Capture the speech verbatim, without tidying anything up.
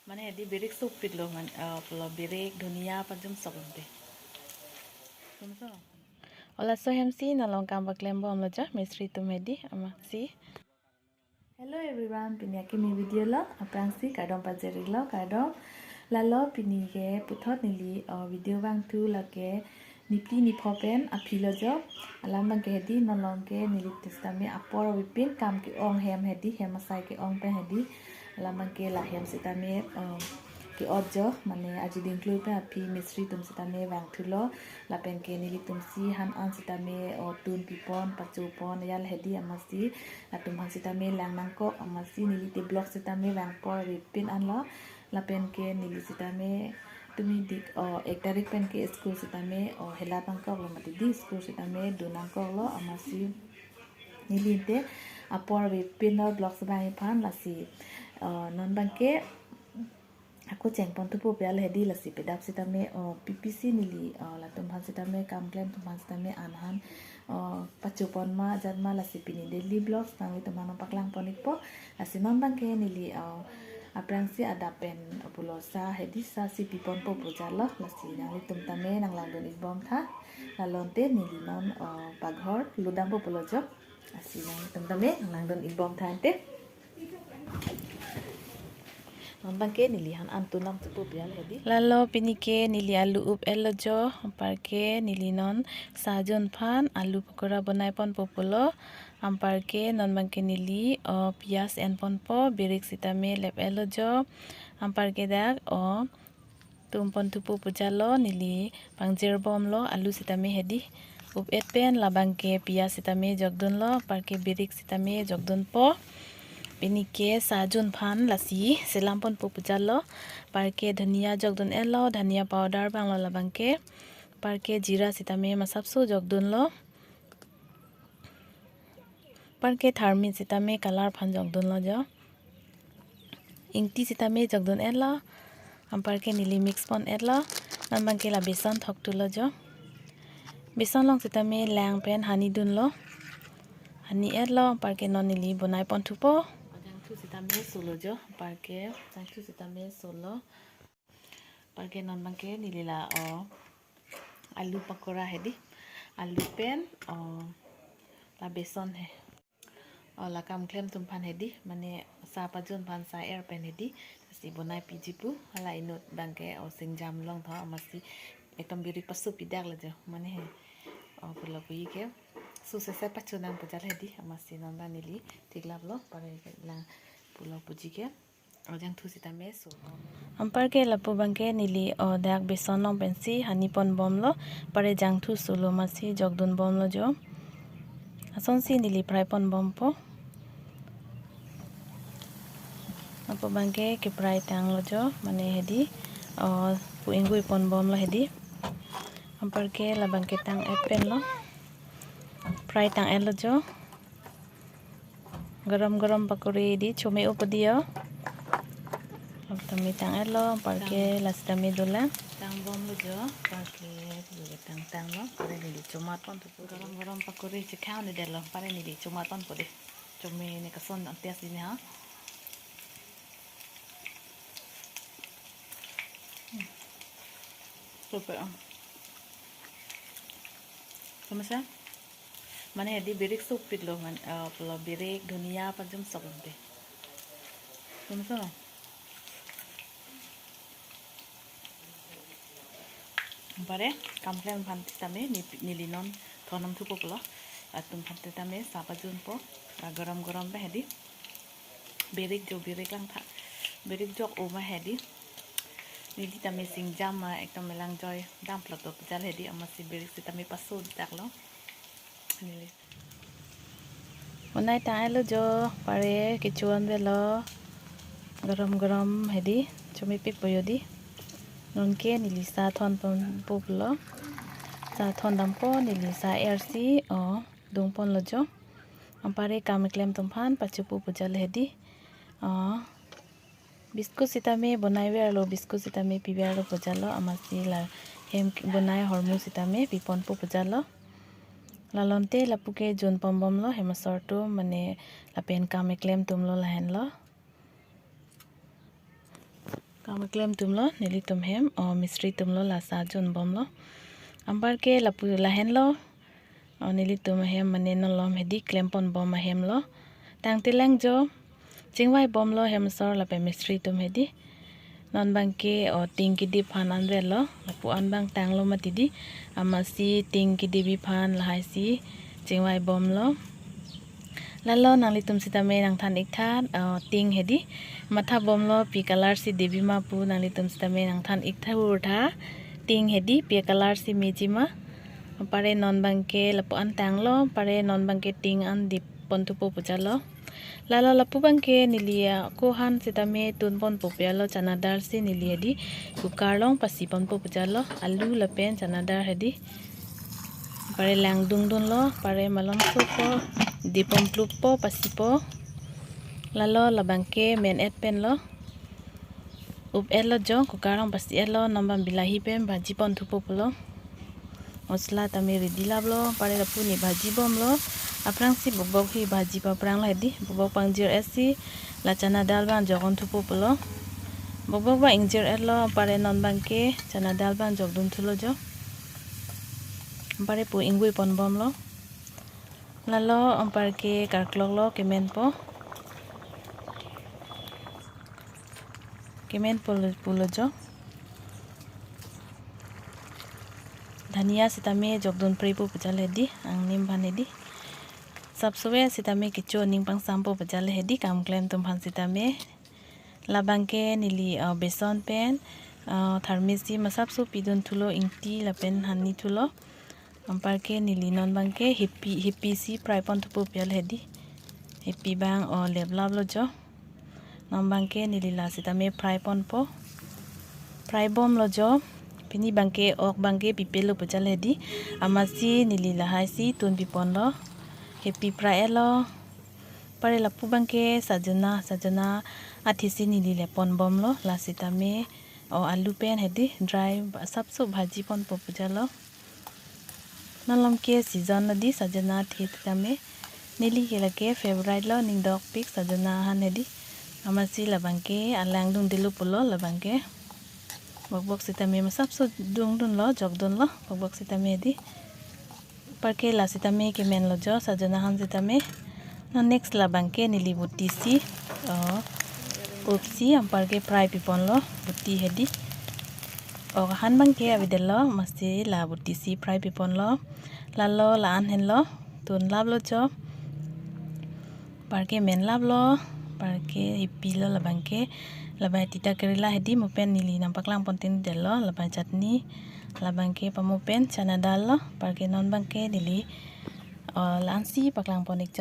Mane hedi birik sopit lo man, eh, pulo birik, dhania pajum sok ante. Tum so. Ola so hem si nalong kam paklem bomlo jo, mistri tum hedi amat si. Hello everyone, pini akimi video lo, aphrangsi kardom pajirlo, kardom. Lalo pini ke puthot neli, oh, video vangthu lake nipli nipho pen aphi lo jo. Alam abang ke hedi, nalong ke neli sitame apor avepin kam ke-ong hem hedi, hem asai ke-ong pen hedi. Alam abang ke la hem sitame, oh, ke-ot jo, mane aji dingklui pen aphi mistri tum sitame vangthu lo. Lapen ke nelitum si han an sitame, oh, tun pipon, pachopon, yal hedi amat si. Latum han sitame lang nangkok amat si neli te block sitame vangpor avepin anlo. Lapen ke neli sitame tumi dik, oh, ek tarik pen ke school sitame, oh, helat nangkok lo mati di school sitame dun nangkok lo amat si neli te apor avepin lo block si vang iphan lasi, oh, non abang ke ako chengpon thupo pial hedi lasi pedap sitame, oh, P P C neli, oh, latum han sitame kam klem tum han sitame an han, oh, pachopon ma jat ma lasi pini daily vlogs nanglitum han paklangpon ikpo. Lasi non abang ke neli, oh, aphrangsi adap pen, oh, pulo sa hedi sa si piponpo pu jalo lasi nanglitum tame nanglangdun ikbom tha. Lalo ante neli non, oh, paghor ludampo pulo jo. Lasi nanglitum tame nanglangdun ikbom tha ante. Non abang ke neli han an tun nangthupo pial hedi. Lalo pini ke neli alu up-etlo jo, anpar ke neli non sa jun aphan alu pakora bonaiponpo pulo, anpar ke non abang ke neli, oh, piyaj enponpo, birik sitame lep-etlo jo, anpar ke dak, oh, tumpon thupo pu jalo neli pangjir bomlo alu sitame hedi. Up-et pen labang ke piyaj sitame jokdunlo, anpar ke birik sitame jokdunpo. Pini ke sa jun aphan lasi selamponpo pu jalo. Anpar ke dhania jokdun-etlo, dhania powder vanglo labang ke. Anpar ke jira sitame masapso jokdunlo. Anpar ke tharmit sitame color aphan jokdunlo jo. Ingti sitame jokdun-etlo. Anpar ke neli mix pon-etlo. Non abang ke la beson thok thulo jo. Beson along sitame lang pen hani dunlo. Hani-etlo, anpar ke non neli bonaipon thupo. Jangthu sitame solo jo, anpar ke jangthu sitame solo. Anpar ke non abang ke neli la, oh, alu pakora hedi. Alu pen, oh, la beson he. Oh, la kam klem tum aphan hedi, mane sa pajun aphan sa er pen hedi. Lasi bonai piji pu, hala inut abang ke, oh, singjam long tho, amat si ekdom birik paso pidak lo jo, mane he. Oh, pulo puji ke. Su sese pachu nang pu jal hedi, amat si non abang neli theklaplo, anpar ke lang pulo puji ke. Oh, jangthu sitame so. Anpar ke lapu abang ke neli, oh, dak beson along pensi hani pon bomlo, anpar ke jangthu solo amat si jokdun bomlo jo. Asonsi neli fry pon bompo. Lapu abang ke ke-fry tanglo jo, mane hedi, oh, pu inggui pon bomlo hedi. Anpar ke labang ke tang-et penlo. Fry tang-etlo jo. Garam garam pakori di chome upo di yo. Tame tang-etlo, anpar ke lasi tame dolang. Tang bomlo jo, anpar ke tang tanglo, anpar ke neli chomat ponpo. Garam garam pakori chekhang ni detlo, anpar ke neli chomat ponpo di. Chome ne kason ang test di ne ha. Hmm. Super ang. Kamu sa? Mane hedi birik sopit lo man, eh, pulo birik, dhania pajum sok ante. Tum so. Anpar ke kam klem aphan sitame ni, neli non thon nangthupo pulo. Latum aphan sitame sa pajunpo. Ah, garam garam pen hedi. Birik jo birik lang tha. Birik jok-o ma hedi. Neli tame singjam ma ekdom melang joi dam plot to pu jal hedi, amat si birik sitame paso daklo. Neli. Bonai tang-etlo jo, anpar ke kechuan velo. Garam garam hedi, chomepik po yo di. Non ke neli sa thon ponpo pulo. Sa thon dampo, neli sa er si, oh, dung ponlo jo. Anpar ke kam klem tum aphan pachupo pu jal hedi. Oh. Biscuit sitame bonai verlo, biscuit sitame pi verlo pu jalo, amat si la hem bonai hormu sitame piponpo pu jalo. Lalo ante lapu ke jun pon bomlo, hem asor atum, mane lapen kam keklem atum lo lahenlo. Klemtum lo, nelitum hem, o, mistri tum lo, lasa jun bom lo. Anparke lapu lahen lo, o, nelitum hem mane non lom hedi klempon bom ahem lo. Tangtelang jo, chingvai bom lo hem asor lapen mistri tum hedi. Non abangke, o, ting kedip aphan anvet lo, lapu-an abang tanglo mati di. Amatsi ting kedip aphan lahai si chingvai bom lo. Lalo nanglitum sitame nangthan ik tha, o, ting hedi. Matha bom lo pi color si dip ma pu nanglitum sitame nangthan ik tha hur tha. Ting hedi pi color si meji ma. Anpare non abangke lapu-an tanglo, anpare non abangke ting an dip pon thupo pu jalo. Lalo lapu abangke neli ako aphan sitame tun ponpo pu jalo, chana dal si neli hedi cooker along pasi ponpo pu jalo, alu lapen chana dal hedi. Anpare langdung dunlo, anpare malom sopo, dip pon plup po, pasi po. Lalo labangke men et pen lo. Up et lo jo, cooker along pasi et lo, non abang bilahi pen bhaji pon thupo pulo. Masala tame ready lap lo, anpare lapu ne bhaji bom lo. Aphrangsi bobok hi bhaji paphrang lo hedi, bobok pangjir et si, la chana dal abang jok on thupo pulo. Bobok abang ingjir et lo, anpare non abangke chana dal abang jok dun thulo jo. Anpare pu ingvoi pon bom lo. Lalo anparke karklok lo, kemen po. Kemen pulo, pulo jo. Dhania sitame jok dun pre po pu jalo hedi, angnim aphan hedi. Sapso-ve sitame kecho aning pangsam po pu jalo hedi, kam klemtum aphan sitame. Labangke neli, uh, beson pen, uh, tharmesi masapso pidun thulo, ingti lapen hani thulo. Anparke neli non abangke hepi, hepi si fry pon thupo pu jalo hedi. Hepi abang, o, lep lap lo jo. Non abangke neli la sitame fry ponpo. Fry bom lo jo. Pini abangke ok abangke pipe lo pu jalo hedi. Amatsi neli lahai si tun pi pon lo. Hepi fry et lo. Anpare lapu abangke sajona, sajona athi si neli le pon bom lo. La sitame, o, alu pen hedi dry ba-, sapso bhaji ponpo pu jalo. Non lom ke season lo di sajona athi tame. Neli ke lake favorite lo, ning dokpik sajona aphan hedi. Amatsi labangke alang dungdelo pulo labangke. Bokbok sitame masapso dung dunlo, jok dunlo, bokbok sitame hedi. Anparke la sitame kemen lo jo, sajona aphan sitame. Non next labangke neli buti si, o, up si, anparke fry pi pon lo, buti hedi. Ok ahan abangke avedetlo, amatsi la buti si fry pi pon lo. Lalo la-an henlo, tun lap lo jo. Anparke men lap lo, anparke hepi lo labangke. Labang tita karela hedi mo pen neli nangpaklang pon tin detlo, labang chutney. Labangke pamo pen chana dal lo, anparke non abangke neli, o, la-an si paklang pon ik